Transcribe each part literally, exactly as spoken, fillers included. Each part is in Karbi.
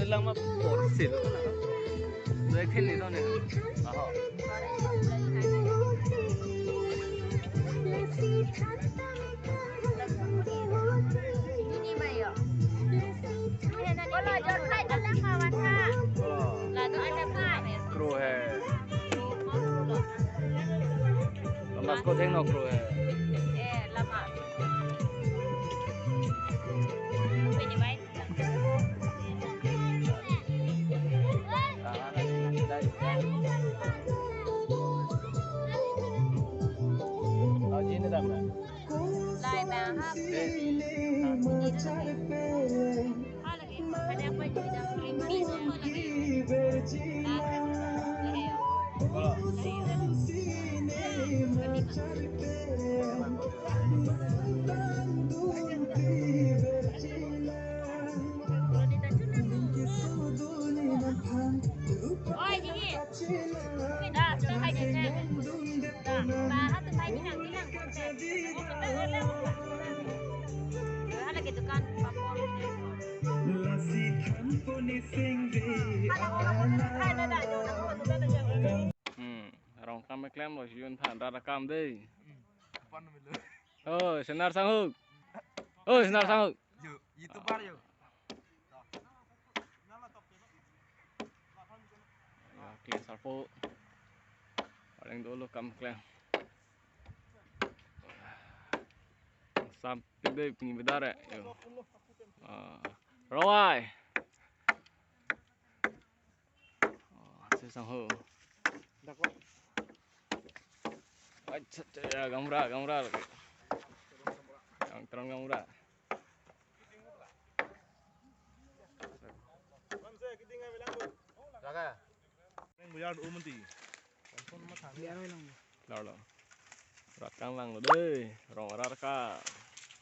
Lama porsil. Dua khen ni to ne. Aho. Ini ba yo. Ini na ni. Kalau jor kai dalam kawan ha. Lalu ada kai. Kro hai. Lama ko thengno kro hai. Eh, lama. Ini ba. Hmm, arong kam klemlo, yun than rara kam dei. Oh, senar sanghuk. Oh, senar sanghuk. Yo, YouTuber yo. Ya, kli sarpo. Paling dulu kam klem. Sampik dei pini bedar ya. Yo. Ah, rawai. Oh, si sangho. Acha, acha, ya, gamra, gamra lagi. Yang terang gamra. Jaga. Yang buyar umunti. Lalo. Rat kanglang lo dei, rong rar ka.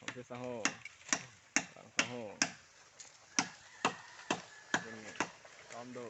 Rong si sangho. Rong sangho. Ini. Tondo.